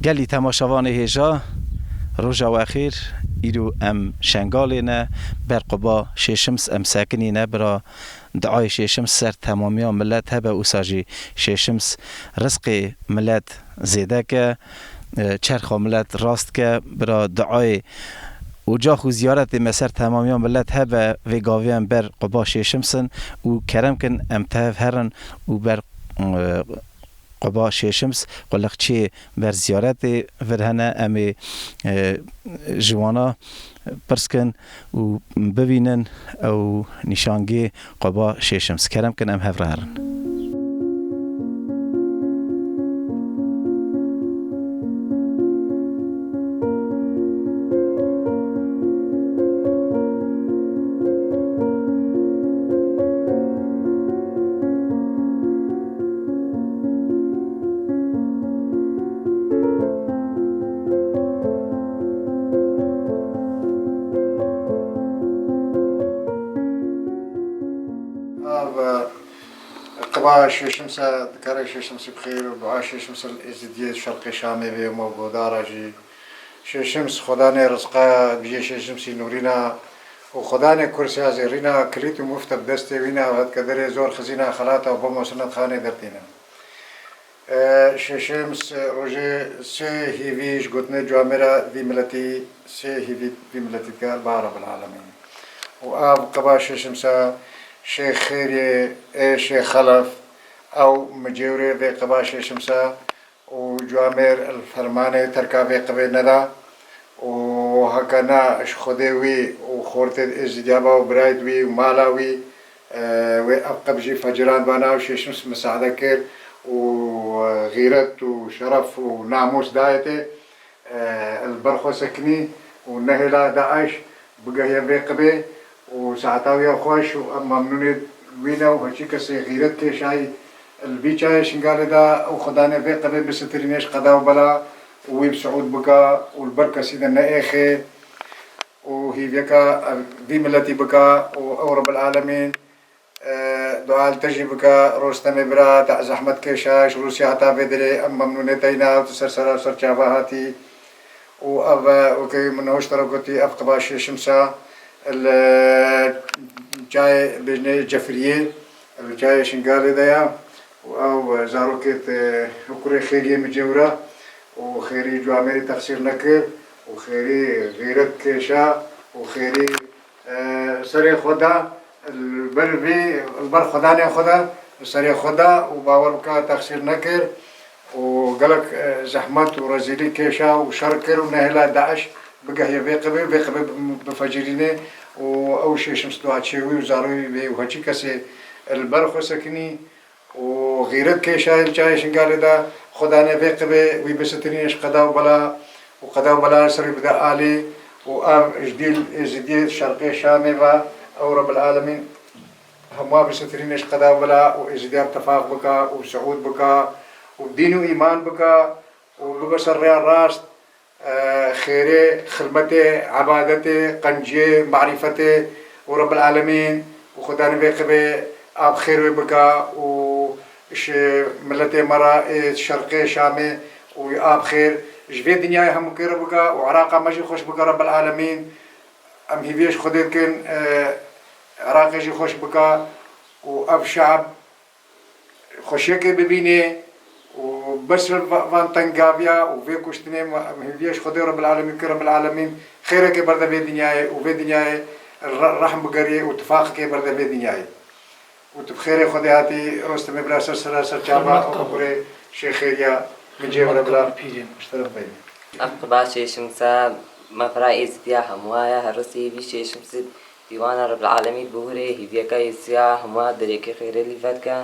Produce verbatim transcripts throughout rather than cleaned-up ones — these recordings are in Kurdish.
Gelî temaşevanê hêja, roja we xêr. Îro em Şengalê ne, ber quba Şêşims em sekinî ne, bira duayê Şêşims ser temamiya milet hebe, wisa jî Şêşims rizqê milet zêde ke, e, çerxa milet rast ke, bira duayê ocax û ziyaretê me ser temamiya milet hebe, vê gavê em ber quba Şêşims in û kerem kin em tev herin û ber, e, quba Şêşims, quliqçiyê ber ziyaretê vir hene, em ê, e, ji wana pirs kin û bibînin ew nîşangê quba Şêşims. Kerem kin em hev re herin. Av, e, qiba Şêşimsa, dikare Şêşimsî bi xêr û dua Şêşimsî li Êzidiyê Şerqê Şamê vê û me û godara jî. Şêşims Xudanê rizqa bijê Şêşimsî nûrîna û Xudanê kursiya zêrîna, kilît û mufte bi destê wîna, vedke derê zor xizîna xelata û bom û sinetxanê dertînin. E, Şêşims rojê sê hîvî ji gotinê camêra vî miletî, sê hîvî vî miletî dike, Elba Rebbil Alemîn. Û av qiba Şêşimsa şê xêrê, ê şê xelef, ew micêwrê vê qiba Şêşimsa û camêr el fermanê terka vê qibê neda. Û heke na ji Xwedê wî û xortê Êzîdiya ba û birayê wî û mala wî, e, wê ev qib jî fecirandbana û Şêşims misaade kir û, e, xîret û şeref û namûs dayê tê, e, li ber xwe sekinî û nehêla DAIŞ bigehiye vê qibê û saeta wî ya xweş û em memnûnê wî ne û hiçî kesê xîret kêşayî li vî çayê Şingalê de û Xudanê vê qibê bisitirîne ji qeda û bela û wî bi siûd bika û li ber kesî de neêxê û hîviyeka vî miletî bika û ew Rebbil Alemîn, e, dua li te jî bika. Rostemê bira, te zehmet kêşa ji Rûsya heta vê derê, em memnûnê te yî ne û tu ser sera û ser çava hatî. Û ev, e, wekî min hoş te re gotî, ev qiba Şêşimsa li çayê bêjinê Cefiriyê, li çayê Şingalê de ya. Û ew, e, zarokê te, e, kurê Xêriyê micêwra û Xêrî camêrî texsîr nekir û Xêrî xîret kêşa û Xêrî, e, serê xwe da, li ber vî, li ber xwedanê xwe de, serê xwe da û bawer bike texsîr nekir û gelek, e, zehmet û rezîlî kêşa û şer kir û nehêla DAIŞ bigehiye vê qibê, vê qibê bifecirîne û ew Şêşims dua çê wî û zaroyê wî û heçî kesê li ber xwe sekinî û xîret kêşayê li çayê Şingalê de, Xudanê vê qibê wî bisitirîne ji qeda û bela û qeda û bela li ser wî bide alî û ev ji dîl Êzidiyê şerqê Şamê ve ew Rebbil Alemîn hemûa bisitirîne ji qeda û bela û Êzidiyan tifaq bika û siûd bika û dîn û îman bika û bibe ser rêya rast, e, xêrê, xilmetê, ebadetê, qenciyê, marîfetê û Rebbil Alemîn û Xudanê vê qibê av xêr wê bika û ji miletê me re ê şerqê Şamê û av xêr ji vê dinyayê hemûkê re bika û Iraqa me jî xweş bika Rebbil Alemîn. Em hîviyê ji Xwedê dikin, e, Iraqê jî xweş bika û ev şe'b xweşiyekê bibînê û bes va-, van tengaviya û vê kuştinê me, em hêviya ji Xwedê Rebbil Alemîn kir, Rebbil Alemîn xêrekê berde vê dinyayê û vê dinyayê re-, rehm bigeriyê û tifaqekê berde vê dinyayê. Û tu bi xêrê Xwedê hatî, Rostemê bira, ser sera ser çava, Xizmet ew kabul. Kurê Şêxêriya min cê Xizmet bira bila kabul pîrê min. Ji te re beyne. Ev qiba Şêşimsa mevra Êzidiya hemûa ye, her rosî vî Şêşimsî Dîwana Rebbil Alemîn bihûrê, hîviyeka Êzidiya hemûa derêkê xêrê lî vedike.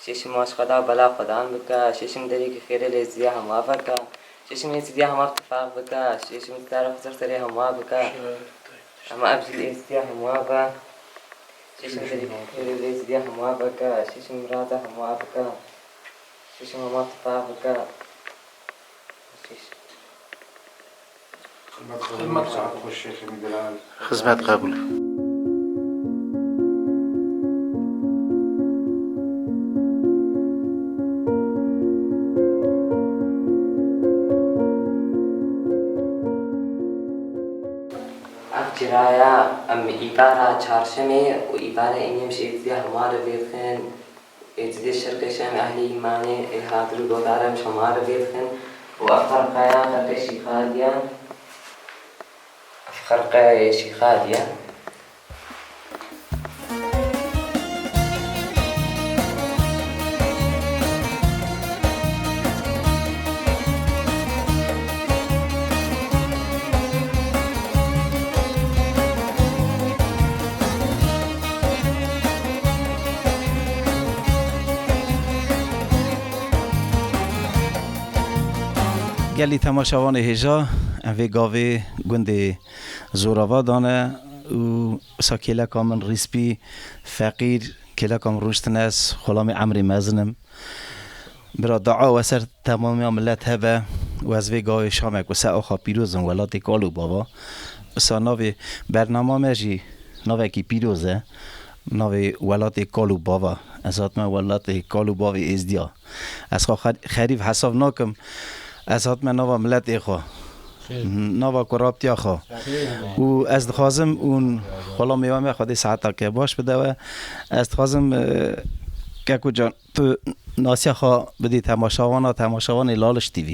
Şêşim maşxeda bela xwedan bike. Şêşim derêkê xêrê li Êzidiya hemûa veke. Şêşim Êzidiya hemûa bi tifaq bike. Şêşim star xwe ser serê hemûa bike. Hema ev jî li Êzidiya hemûa ve. Şêşim derêkê xêrê li Êzidiya hemûa veke. Şêşim mirada hemûa bike. Şêşim hemûa bi tifaq bike. Şêşim. Xizmet qebûl. Xizmet qebûl. Saet xweş, Şêxê min delal. Xizmet qebûl. Raya em îbara çarşemê û îbara înyê em ji êzidê hema re vê dixin, êzidê şerqê şem ehlî îmanê ê hadir û godarem ji hema re vê dixin û ev xerqeya xerqê şîxadiya, ev xerqeyê şîxadiya. Gelî temaşevanê hêja, em vê gavê gundê Zorava dane û wisa kêleka min Rîspî Feqîr, kêleka min rûniştin ez, xulamê Emrê Mezin im. Bira dua we ser temamiya milet hebe û ez vê gavê şamek wisa oxa pîroz in welatê kal û bava. Wisa navê bernama me jî navekî pîroz e. Navê welatê kal û bava. Ez hatime welatê kal û bavê Êzdiya. Ez xwe xer-, xerîb hesab nakim. Ez hatime nava miletê xwe. Xêr. Nava kuraptiya xwe. Xêr. Û ez dixwazim û xulamê we me Xwedê saeteke baş bide we. Ez dixwazim, e, Keko can, tu nasiya xwe bidî temaşevana, temaşevanê Laliş T V.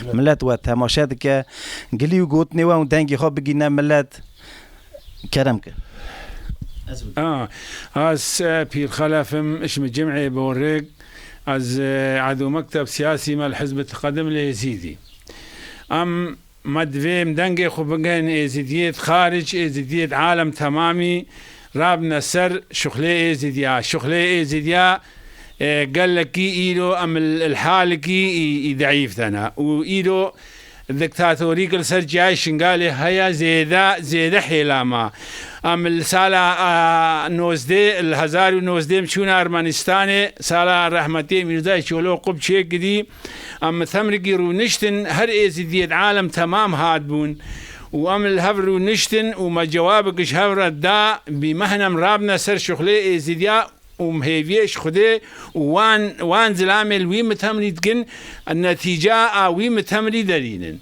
Evet. Milet we temaşe dike, gilî û gotinê we û dengê xwe bigîne milet. Kerem ke. Ez bû. Ah, ez, e, Pîr Xelef im, ji Cim'ê Borik, ez, e, edû mekteb siyasî me li Hizb Teqedim li Êzîdî. Em me divê em dengê xwe bigin Êzîdiyê xaric, Êzîdiyê alem temamî rabine ser şuxlê Êzîdiya. Şuxlê Êzîdiya, e, gelekî îro em li, li halekî î, î deîf de ne. Û îro diktatorîk li ser ciyayê Şingalê heye, zêde, zêde hêla ma. Em li sala, a, nozdeh, li hezar û nozdeh em çûne Ermenistanê, sala rehmetê Mîrzayê Çolo Qub çêkirî, em bi temrikî rûniştin, her êzidiyê di alem temam hatbûn û em li hev rûniştin û me cewabek ji hev re da, bî mehnem rabne ser şuxlê êzidiya û em hêviyê ji Xwedê û wan, wan zilamê li wî mitemrî dikin, netîca a wî mitemrî derînin.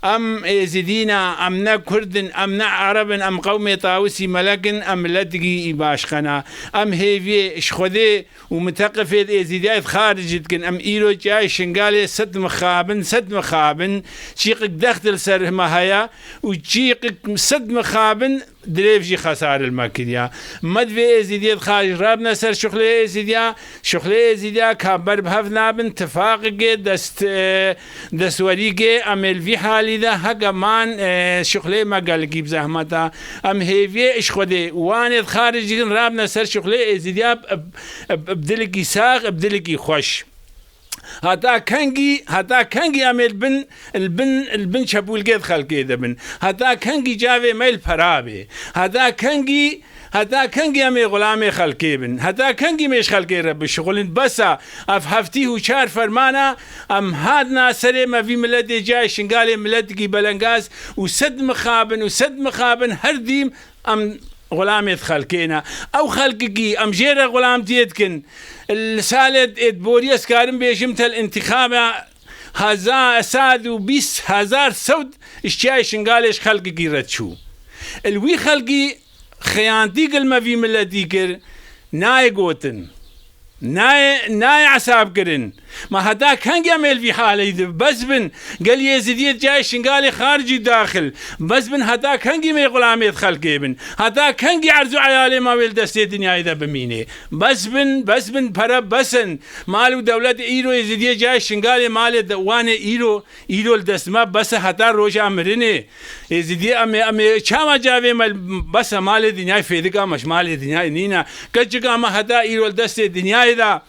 Em êzidî ne, em ne kurd in, em ne ereb in, em qewmê Tawusî Melek in, em miletikî î başqe ne. Em hêviyê ji Xwedê û miteqifê êzidiyayê xaric dikin. Em îro ciyayê Şingalê sed mixabin, sed mixabin, çîqik dext li ser me heye û çîqik sed mixabin dirêv jî xesar li me kiriya. Me divê êzidiyê xaric rabne ser şuxlê êzidiya. Şuxlê êzidiya ka ber bi hev nabin, tifaqikê dest, e, destwerîkê em ê li vî halî de heke man, e, şuxlê me gelkî bi zehmet e. Em hêviyê ji Xwedê û wanê xaric dikin rabne ser şuxlê êzidiya bi, bi, bi dilekî sax, bi dilekî xweş. Heta kengî, heta kengî em ê li bin, li bin, li bin çepûlkê di xelkê de bin? Heta kengî cavê me li pera bê? Heta kengî, heta kengî em ê xulamê xelkê bin? Heta kengî em ê ji xelkê re bişixulin? Bes e, ev heftî û çar fermana em hatna serê me vî miletê cayê Şingalê miletikî belengaz û sed mixabin û sed mixabin her dîm em xulamê di xelkê ne. Ew xelkikî em jê re xulamtiyê dikin. Li salê êdborî ez karim bêjim te li întîxaba heza-, sed û bîst hezar sewd ji çiyayê Şingalê ji xelkikî re çû. Li wî xelkî xiyantî gil me vî miletî kir, nayê gotin. Nayê, nayê hesab kirin. Ma heta kengî em ê li vî halî de bes bin? Gelî êzidiyê cayê Şingalê xaricî daxil. Bes bin heta kengî mê xulamê di xelkê bin? Heta kengî erz û eyalê ma wê li destê dinyayê de bimînê? Bes bin, bes bin, pere bes in. Mal û dewlet îro êzidiyê cayê Şingalê malê de, wanê îro, îro li dest me bes e heta roja mirinê. Êzidî em ê, em ê çawa cavê me bes e malê dinyayê fêdika me ji malê dinyayê nîne. Keçika me heta îro li destê dinyayê de,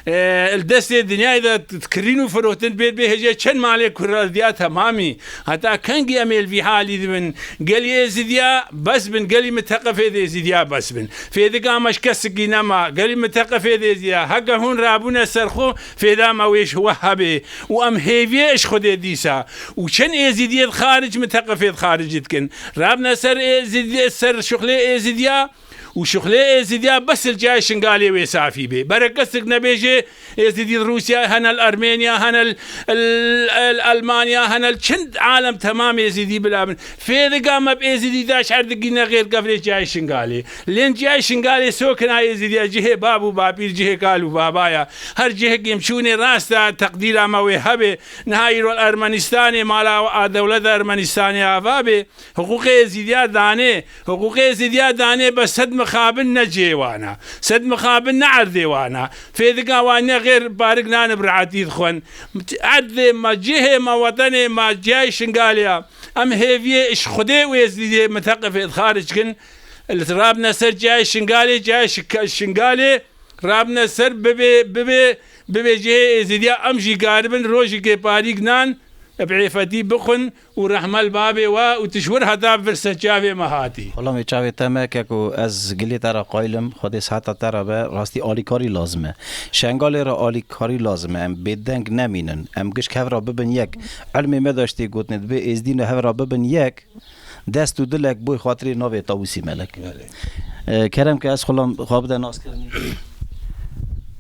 e, li destê dinyayê de kirîn û firotin bê bê hêjê çend malê kurardiya temamî. Heta kengî em ê li vî halî dibin? Gelî êzidiya bes bin, gelî miteqifê de êzidiya bes bin. Fêdika me ji kesikî nema, gelî miteqifê de êzidiya. Heke hûn rabûne ser xwe, fêda me wê ji we hebê. Û em hêviyê ji Xwedê dîsa. Û çend êzidiyê di xaric miteqifê di xaric dikin. Rabne ser êzidiyê, ser şuxlê êzidiya û şixulê Êzidiya bes li cihê Şingalê wê safî bê. Berekesik nebêje Êzidî li Rûsya hene, li Ermeniya hene, li, li, li Elmanya hene, li çend alem temam Êzidî bila bin. Fêdiga me bi Êzidî daş erdikî ne xêr kevlê cihê Şingalê. Lên cihê Şingalê sokina Êzidiya cihê bab û bapîr, cihê kal û baba ya. Her cihekê em çûnê rast e, teqdîra me wê hebe. Niha îro li Ermenistanê mala a dewleta Ermenistanê ava bê. Hiqûqê Êzîdiya danê, hiqûqê Êzîdiya danê, bes sed mixabin ne cihê wan a. Sed mixabin ne erdê wan a. Fêdika wan ne xêr barik nan bi rehetî dixwin. Erdê me, cihê me, wetenê me, cihê Şingalê ya. Em hêviyê ji Xwedê û Êzîdê miteqifê dixarickin. Li rabne ser cihê Şingalê, cihê Şik-, Şingalê rabne ser bibê, bibê, bibê cihê Êzîdiya. Em jî karibin rojekê parîk nan bi êfetî bixwin û rehme li babê we û tu ji wir heta vir ser çavê me hatî. Xulamê çavê te me keko ez gilê te re qayil im, Xwedê siheta te re be, rastî alîkarî lazim e. Şengalê re alîkarî lazim e, em bêdeng nemînin, em giş hev re bibin yek. Ilmê me de ji tê gotinê dibê êzdî ne hev re bibin yek, dest û dilek boy xatirê navê Tawusî Melek. Belê. E, kerem ke ez xulam xwe bide naskirinê.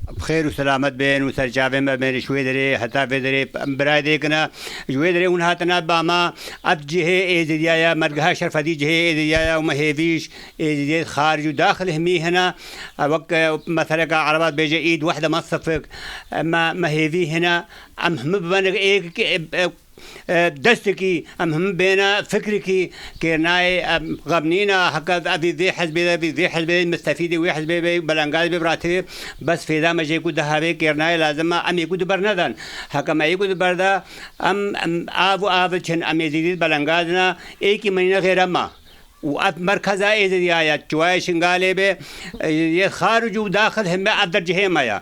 Bi xêr û selamet bên û ser çavê me bên ji wê derê heta vê derê em birayê dirêkine. Ji wê derê hûn hatine ba me, ev cihê Êzîdiya ye, mergeha şerfetî cihê Êzîdiya ye û me hêvî ji Êzîdiyê xaric û daxil himî hene. Wek, e, meseleka ereba dibêje, îd wehde me sifik, e, me, me hêvî hene. Em himi bibin êk, e, e, e, destekî, em him bêne fikrekî, kêrnayê em xem nîne, heke evî vê hizbê de bî, vê hizbê de mistefîdê wê hizbê bê, belengaz bê, biratê bê, bes fêda me jê ku dihavê kêrnayê lazim e, em yê ku di ber nedan. Heke me yê ku di ber de, em, em av û av çin, em êzîdî belengaz ne, êkî me nîne xêre me. Û ev merkeza Êzîdiya ye, çiwayê Şingalê be, e, yê xaric û daxil heme ev der cihê me ye.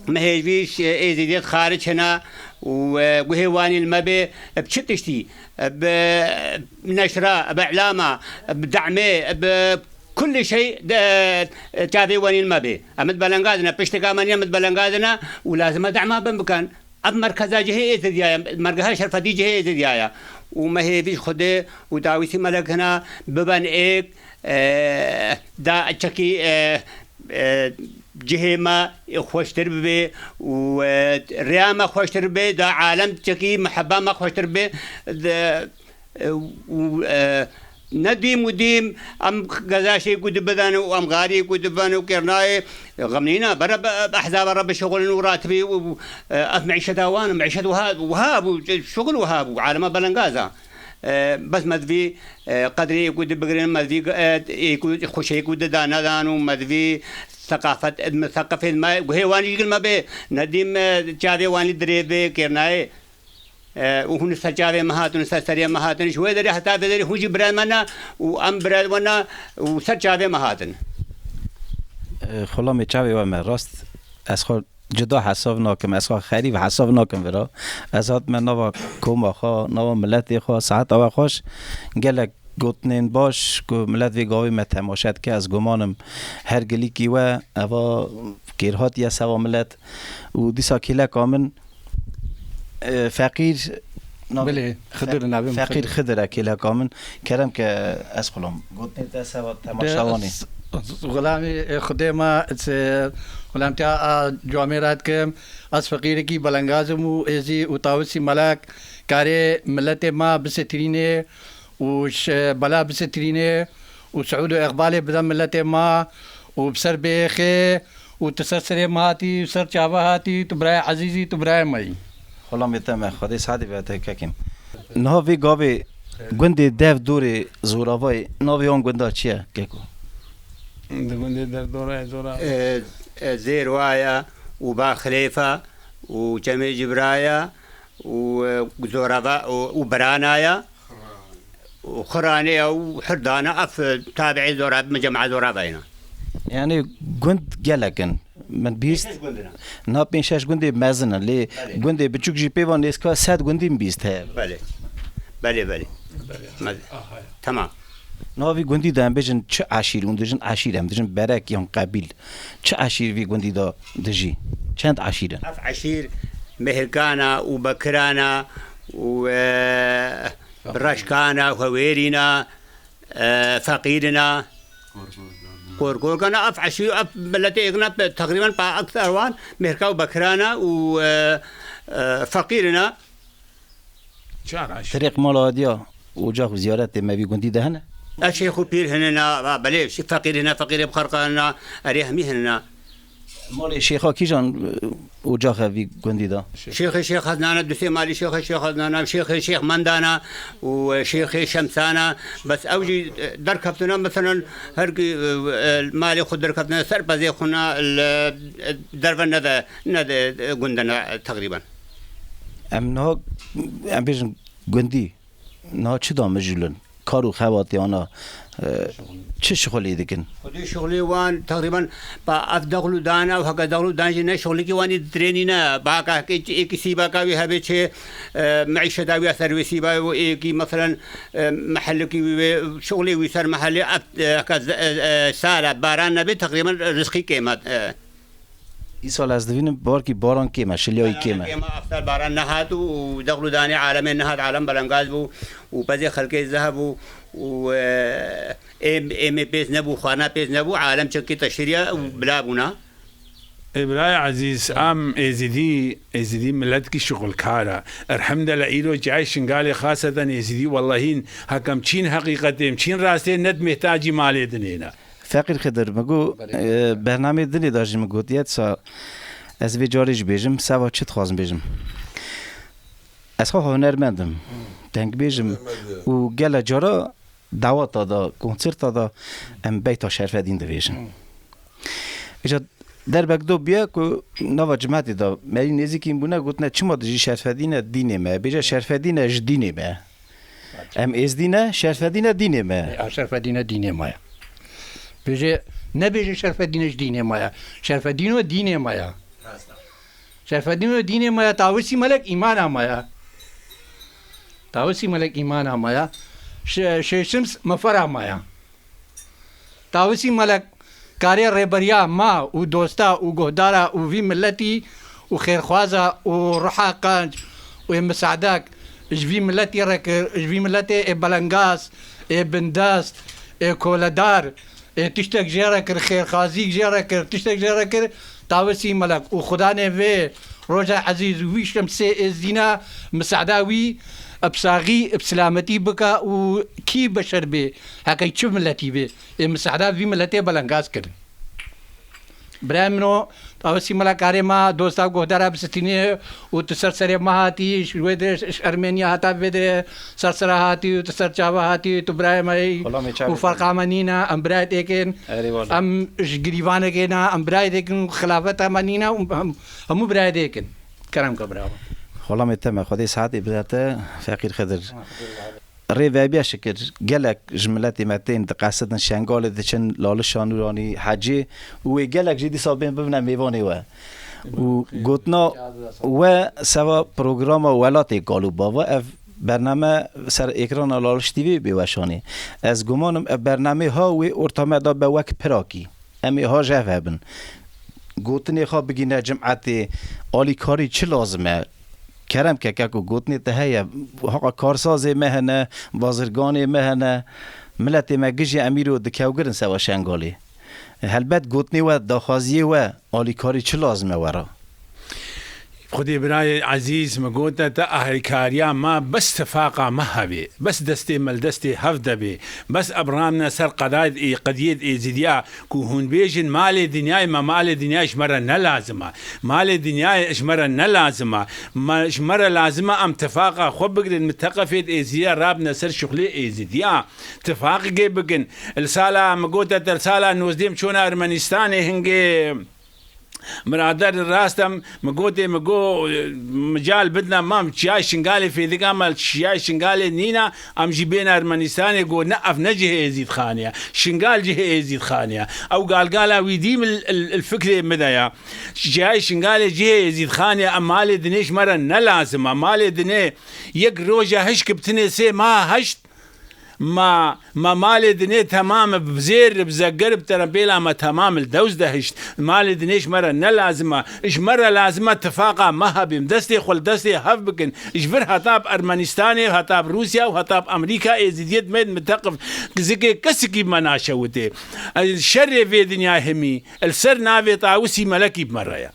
Me hêvî ş-, Êzîdiyê xaric hene û, e, guhê wanî li me bê, e, bi çi tiştî, e, bi neşra, bi îlama, bi demê, bi kulli şey de, e, çavê wanî li me bê. Em di belengazine, pişteka me niye, em di belengazine û lazim e dema bin bikin. Ev merkeza cihê Êzidya ye, mergeha şerfetî cihê Êzidya ye. Û me hêvî ji Xwedê û Dawîsî Melek hina biben êk, e, da çekî, e, e, cihê me xweştir bibe û, e, rêya me xweştir bibe, da alem çekî miheba me xweştir bibe. De, û, e, ne dîm û dîm em gezaşê ku dibidin û em xarî ku dibin û kêrnayê, e, xemnîna bere be, be ehzaba re bişixulin û ratibî û, e, ev meîşeta wan, meîşet wiha, wiha bû, şixul wiha bû, alema belengaza. E, bes me divî, e, qedrê ku dibigirin, me divî, e, ê ku xweşê ku dida nedan û me divî seqafet, seqefên me, guhê wan jî gil me bê, ne dîm, e, çavê wan jî dirê bê, kêrnayê. E, û hûn li ser çavê me hatin, li ser serê me hatin, ji wê derê heta vê derê hûn jî birayê me ne û em birayê we ne û ser çavê me hatin. E, xulamê çavê we me rast, ez xwe cuda hesav nakim, ez xwe xerîb hesav nakim vira. Ez hatime nava koma xwe, nava miletê xwe, seheta we xweş, gelek gotinên baş ku milet vê gavê me temaşe dike, ez gumanim her gilîkî we, eva kêrhatiye seva milet û dîsa kêleka min E, Feqîr, navê Belê, Xidir Fe-, navê min Feqîr Xidir. Xidir e, kêleka min. Kerem ke ez xulam. Gotinê te seva De, temaşevanê. s-, s-, xulamê, e, Xwedê me, ez, e, xulamtiya a camêra dikim. Ez feqîrekî belengaz im û êzî û tawisî melek karê miletê me bisitirînê û ş-, bela bisitirînê û siûd û iqbalê bide miletê me û bi ser bêxê û tu ser serê me hatî û ser çava hatî, tu birayê ezîzî, tu birayê me yî. Xulamê te me, Xwedê saetî be te kekim. Niha vê gavê gundê dev dorê Zoravayê, navê wan gunda çi ye, keko? Di gundê dev dorê Zora. E, e, Zêrwaya û Ba Xilêfa û Çemê Cibraya û, e, Zorava û, û Biranaya. Û Xiranê ya û Hirdana, ev, e, tabi'ê Zora, min cemaet Zora veyna. Yani gund gelek in. Min bîst. Pênc şeş gund in. Na pênc şeş gundê mezin in. Lê Belê. Gundê biçûk jî pê van nêzka sed gundî min bîst heye. Belê. Belê, belê. Belê. Mez-, Aha. Tamam. Navî gundî de em bêjin çi eşîr, hûn dijin eşîr, em dijin berek yan qebîl. Çi eşîr vî gundî de dijî? Çend eşîr in? Ev eşîr Mehirkana û Bekirana û, e, Reşkana, Hewêrîna, e, Feqîrina. Gorgorgana ev eşî, ev miletê êgna pe-, teqrîben pa ekser wan mêrka û bekirana û, e, e, feqîrina. Çar eşî. Tirêq mala hadiya, ocax û ziyaretê me vî gundî de hene? E, şêx û pîr hinina, va, belê, şi-, feqîr hina, feqîrê bi xerqanina, erê hemî hinina. Malê şêxa kîjan, e, ocax e vî gundî de? Şêxê Şêx Heznana, du sê malî Şêxê Şêx Heznana, Şêxê Şêx Mendana û, e, Şêxê Şemsana. Bes ew jî, e, derkeftina, meselen, her ki, e, e, malê xwe derkeftina, ser pezê xwe na, li, e, derve nede, nede, e, gundena, e, teqrîben. Em niha, em bêjin gundî. Niha çi damijûlin? Kar û xebatê wana, e, çi şixulê dikin? Xwedî şixulê wan teqrîben ba ev dexl û dan ew heke dexl û dan jî ne şixulekî wan î ditirênî ne. Ba heke heke êkî sîbaka wî hebe çê, e, meîşeta wî ya ser wê sîba û êkî meselen, e, mehellikî wî wê şixulê wî ser mehelê ev, e, heke ze-, e, e, sala baran nebê teqrîben rizqî kêm e. Îsal ez divînim barkî baran kêm e, şiliyayî kêm e. Kêm e, efsar baran nehat û dexl û danê alemê nehat, alem belengaz bû û pezê xelkê zeh bû û, e, êm-, êmê pêz nebû, xwarina pêz nebû, alem çekî teşiriya û bila bûna. Ê birayê ezîz, em Êzidî, Êzidî miletkî şixulkar e. Erhemdele îro cihayê Şingalê xaseten Êzidî wellahîn hekem çîn heqîqetê, çîn rastê net mihtacî malê dinê ne. Feqîr Xidir, min got, Belê. e, bernameyê dinê de jî min gotiye, disa ez vê carê jî bêjim, seva çi dixwazim bêjim. Ez xwe hunermend im, dengbêj im Hunermend e. û gele cara daweta de, konserta de em beyta Şerfedîn dibêjin. Hı. Îca derbek do bûye ku nava cimetê de merî nêzîkîn bûne, gotine, çima dijî Şerfedîne dînê me? Bêje Şerfedîne ji dînê me. Em êzdî ne, Şerfedîne dînê me. Ya Şerfedîne dînê me ya. Bêje, nebêje Şerfedîne ji dînê me ya. Şerfedîno dînê me ya. Şerfedîno dînê me ya, Tawisî Melek îmana me ya. Tawisî Melek îmana me ya. Şe-, Şêşims mefera me ya. Tawisî Melek karê rêberiya ma û dosta û guhdara û vî miletî û xêrxwaza û ruha qenc û ê misadek ji vî miletî re kir, ji vî miletê ê belengaz, ê bindest, ê koledar, ê tiştek jê re kir, xêrxwazîk jê re kir, tiştek jê re kir, Tawisî Melek û Xudanê vê roja ezîz û wî şemsê êzdîna misada wî bi saxî, bi silametî bike û kî beşer bê, heke çi miletî bê. Ê misada vî miletê belengaz kirin. Birayê min o, Tawisî Mela karê ma, dosta guhdara bi sitînê û tu ser serê me hatî, ji wê dirê ji Ermeniya heta vê dirê ser sera hatî û tu ser çava hatî, tu birayê me yî Xulamê çavê û ferqa me nîne, em birayê êk in. Erê wala. Em ji girîvanekê ne, em birayê êk in, xilafeta me nîne û hem, hemû birayê êk in. Kerem ke bira. Xulamê te me, Xwedê saetê bide te, Feqîr Xidir. Rê vebiya şikir, gelek ji miletê me tên diqesidin Şengalê diçin, Laliş Şanûranî, Hecê û wê gelek jî dîsa bên bibine mêvanê we. Û gotina we seva programa Welatê Kal û Bava, ev bername ser êkrana Laliş T V bê weşanê. Ez gumanim ev bernamê ha wê orta me da be wek pirakî. Em ê ha ji hev hebin. Gotinê xwe bigîne cimetê, alîkarî çi lazim e? Kerem ke keko gotinê te heye, haqa karsazê me hene, bazirganê me hene, miletê me gijî em îro dikewgirin sewa Şengalê. Helbet gotinê we, daxwaziyê we, alîkarî çi lazim e we re? Xwedê birayê ezîz, min gote te, ahrîkariya me bes tifaqa me hevê, bes destê me li destê hev de bê, bes ev ramne ser qedayê, qediyê êzidiya ku hûn bêjin, malê dinyayê me, malê dinyayê ji me re ne lazim e. Malê dinyayê ji me re ne lazim e. Me, ji me re lazim e em tifaqa xwe bigirin, min teqefê êzidiya rabine ser şuxlê êzidiya. Tifaqekê bikin. Li sala, min gote te, li sala nozdeh em çûne Ermenistanê hingê. Birader, rast em, min gotê, min got, mical bidine, mam çiyayê Şingalê fêdika me, çiyayê Şingalê nîna, em jî bêne Ermenistanê, got, ne, ev ne cihê Êzîdxanê ye. Şingal cihê Êzîdxanê ye. Ew galgala wî dî min, il, il fikrê min de ya. Çiyayê Şingalê cihê Êzîdxanê ye, em malê dinê ji me re ne lazim e. Malê dinê yek roja hişk bi tinê sê meha heşt, Ma, ma malê dinê temam bi zêr, bi zeger, bi terempêla me temam li dewz de hişt. Malê dinê ji me re ne lazim e. Ji me re lazim e tifaqa me hebe. Em destê xwe li destê hev bikin. Ji vir heta bi Ermenistanê, heta bi Rûsya û heta bi Amerîka êzidiyê me miteqif. Zikê kesikî bi me naşewitê. Ez şerê vê dinyayê himî. Li ser navê Tawisî Melekî bi me re ye.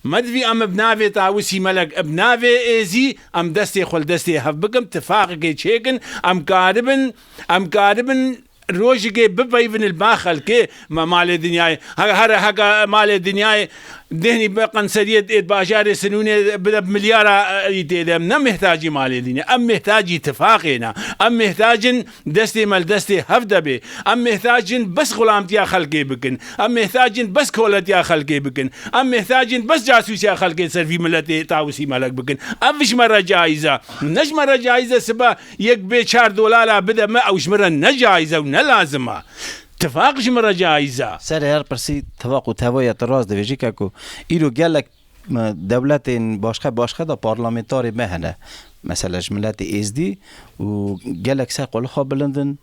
Me divî em bi navê Tawisî Melek, bi navê êzî, em destê xwe li destê hev bikin, tifaqekê çêkin, em karibin, em karibin rojekê bipeyvin li ba xelkê me malê dinyayê. He-, here heke malê dinyayê dehnî bi qenseriyê êd bajarê Sinûnê bide bi milyara, e, î tê de. Em ne mihtacî malê dinyayê. Em mihtacî tifaqê ne. Em mihtacin destê me li destê hev de bê. Em mihtacin bes xulamtiya xelkê bikin. Em mihtacin bes koletiya xelkê bikin. Em mihtacin bes casûsiya xelkê ser vî miletê Tawisî Melek bikin. Ev ji me re caiz e. Ne ji me re caiz e sibe yek bê çar dolala bide me, ew ji me re ne caiz e û ne lazim e. Tifaq ji me re caiz e. Serê her pirsî tifaq û tevaya tu rast dibêjî keko. Îro gelek, e, dewletên başqe başqe de parlamentarê me hene. Mesela ji miletê êzdî û gelek ser qolê xwe bilind in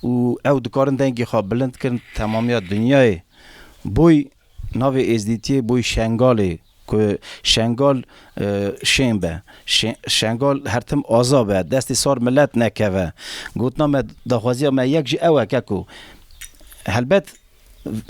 û ew dikarin dengê xwe bilind kirin temamiya dinyayê. Boy navê êzdîtiyê boy Şengalê, ku Şengal, e, şên be. Şe-, Şengal her tim aza be. Destê sar milet nekeve. Gotina me, daxwaziya me yek jî ew e keko. Helbet,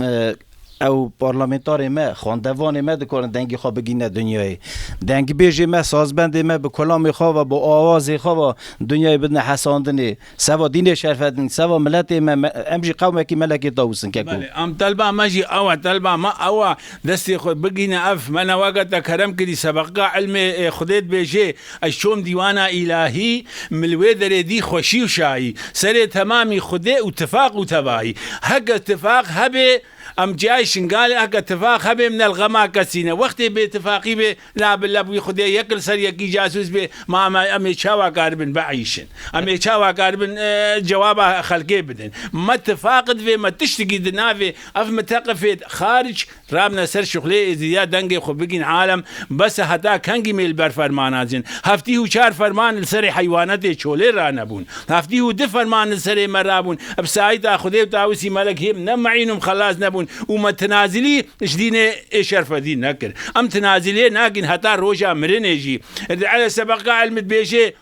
e, ew parlamentarê me, xwendevanê me dikarin dengê xwe bigîne dinyayê. Dengbêjê me, sazbendê me bi kulamê xwe ve, bi awazê xwe ve dinyayê bidine hesandinê. Seva dînê şerfedin, seva miletê me, me, em jî qewmekî melekê Tawus in keko. Belê, em telba me jî ew e, telba me ew e, destê xwe bigîne ev. Me ne weke te kerem kirî, sebeqa ilmê, e, Xwedê dibêjê, ez çom dîwana îlahî, min li wê derê dî xweşî û şayî. Serê temamî Xwedê û tifaq û tevayî. Heke tifaq hebe, em cihayê Şingalê, heke tifaq hebe, min el xema kesî ne. Wextê bêtifaqî bê, la bi leb wî Xwedê yek li ser yekî casûs bê, ma em, em ê çawa karibin bieyşin? Em ê çawa karibin, e, cewaba xelkê bidin? Me tifaq divê, me tiştekî di navê ev miteqifê xaric rabine ser şuxlê êzidiya dengê xwe bigîn alem, bes e heta kengî mê li ber fermana cin? Heftî û çar ferman li serê heywanetê çolê ranebûn. Heftî û du ferman li serê me rabûn. Bi sayîta Xwedê û Tawisî Melek hêm ne meîn û xelas nebûn û me tinazilî ji dînê ê şerfedî nekir. Em tinaziliyê nakin heta roja mirinê jî. Ele sebeqa ilmit bêjê,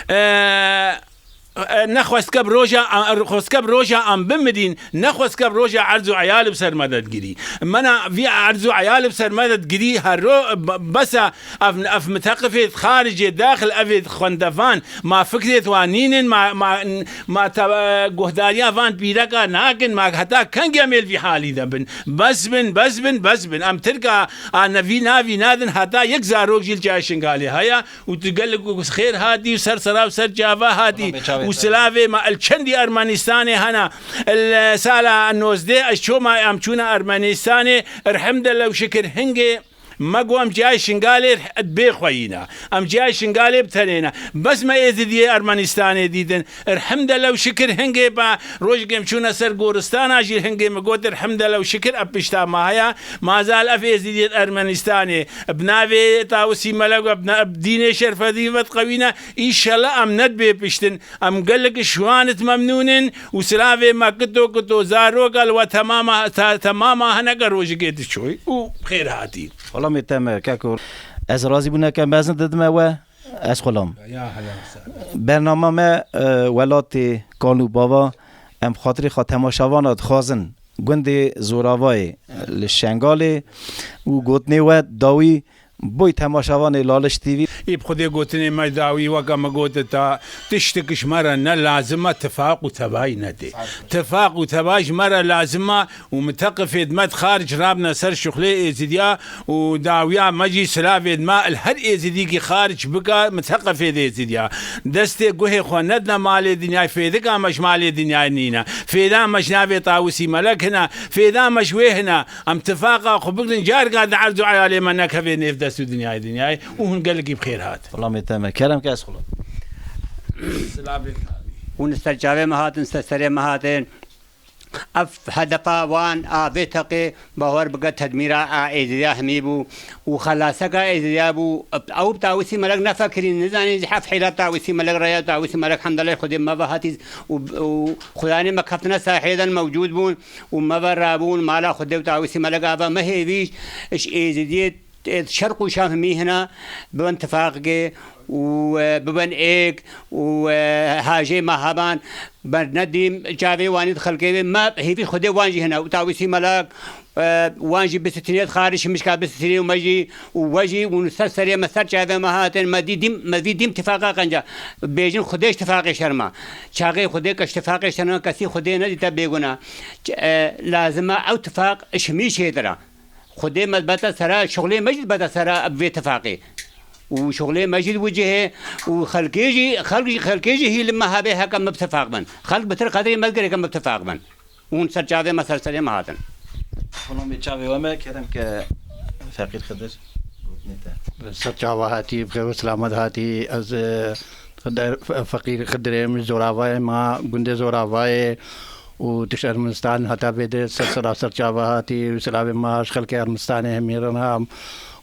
e, e, ne xwestke bi roja, e, xwestke bi roja em bimirîn, ne xwestke bi roja erz û eyal bi ser me de digirî. Mena vî erz û eyal bi ser me de digirî, her ro-, be-, bes e, ev, ev miteqifê xaricê daxil evê xwendevan, ma fikrê wan nînin, ma, ma, ma te, e, guhdariya van pîreka nakin, ma heta kengî em ê li vî halî de bin? Bes bin, bes bin, bes bin. Em Tirka a nevî navî nadin heta yek zarok jî li cayê Şingalê heye û tu gelek xêr hatî û ser sera û ser çava hatî. Û silavê me el çendî Ermenistanê hene. El sala nozdeh ez çoma em çûne Ermenistanê, elhemdele û şikir hingê me got em cihayê Şingalê bê xweyî ne. Em cihayê Şingalê bi tenê ne. Bes me Êzidiyê Ermenistanê dîtin. Elhemdele û şikir hingê be rojekê em çûne ser goristana jî hingê me got elhemdele û şikir ev pişta me heye. Mazal ev Êzidiyê Ermenistanê bi navê Tawisî Melek ve bi na-, bi dînê şerfedî ve diqewîne. Înşellah em ne dibê piştin. Em gelek ji wan it memnûn in û silavê me kito kito zaroka li we temama, ta-, temama heneke rojekê diçoy û xêr hatî. Xulamê te me keko. Ez razîbûneke mezin didime we. Ez xulam. Ya hela ser. Bernama me, e, welatê kan û bava, em xatirê xwe temaşevana dixwazin gundê Zoravayê, e, li Şengalê û gotinê we dawî boy temaşevanê Laliş T V. Î bi Xwedê gotinê me dawî weke me gote ta tiştek ji me re ne lazim e, tifaq û tevayî nedê. Tifaq û tevayî ji me re lazim e û miteqifêd me di xaric rabine ser şuxlê Êzidiya û dawiya me jî silavêd me li her Êzidîkî xaric bike miteqifêd Êzidiya. Destê guhê xwe nedine malê dinyayê, fêdika me ji malê dinyayê nîne. Fêda me ji navê Tawisî Melek hine, fêda me ji wê hine. Em tifaqa xwe bigirin, carika di erz û eyalê me nekeve nêv dest û dinyayê dinyayê û hûn gelekî bi xêr hatin. Xulamê te me. Kerem ke ez xulam. Silavê Hûn li ser çavê me hatin, ser serê me hatin. Ev hedefa wan a vê teqê bawer bike tedmîra a Êzidiya hemî bû û xelaseka Êzidiya bû. Ew bi Tawîsî Melek nefekirîn, nizanîn ji heft hîla Tawîsî Melek re ya. Tawîsî Melek hemdelê Xwedê me ve hatî û, û xudanê me keftine sahêden mewcûd bûn û me ve rabûn mala Xwedê û Tawîsî Melek ava me hêvî ji Êzidiyê, ê, şerq û şam hemî hina bibin tifaqkê û, e, bibin êk û, e, hajê me heban bernedîm çavê wanî di xelkê vê me hêvî Xwedê wan jî hina û Tawîsî Melek, e, wan jî bisitinê xarî şimişka bisitinê û me jî û we jî û ser serê me ser çavê me hatin me dî dîm me vî dîm tifaqa qenca bêjin Xwedê ji tifaqê şerma. Çaxê Xwedê ke ji tifaqê şerma kesî Xwedê nedîte bêguna. Ç-, e, lazima ew tifaq ji hemî çêtir e. Xwedê me bete sera, şuxlê me jî bete sera vê tifaqê. Û şuxlê me jî di wicihê û xelkê jî, xelk jî, xelkê jî hî li me hebe heke me bi tifaq bin. Xelk bi tir qedrê me gereke me bi tifaq bin. Hûn ser çavê me, ser serê me hatin. Xulamê çavê we me, kerem ke Feqîr Xidir gotinê te. Ser çava hatî, bi xêr û selamet hatî. Ez, e, Xidir, Fe-, Feqîr Xidirê min, Zoravayê ma, gundê Zoravayê û tu ji Ermenistan heta vê de ser sera ser çava hatî û selavê ma ji xelkê Ermenistanê hemî re ham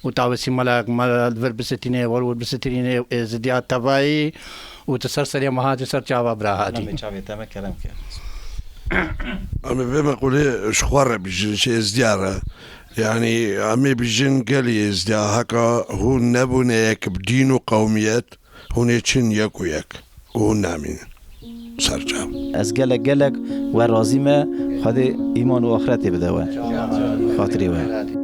û Tawîsî Melek me li vir bisitinê, wer wir bisitinê û Êzidiya tevayî û tu ser serê me hatî, ser çava bira hatî. Xulamê çavê te me, kerem ke. Em ê vê meqûlê ji xwe re bijin, ji Êzdiya re. Yanî em ê bijin gelî Êzdiya, heka hûn nebûne yek bi dîn û qewmiyet, hûn ê çin yek û yek û hûn namînin. Ser çav. Ez gelek gelek we razî me, Xwedê îman û axretê bide we. Xatirê we.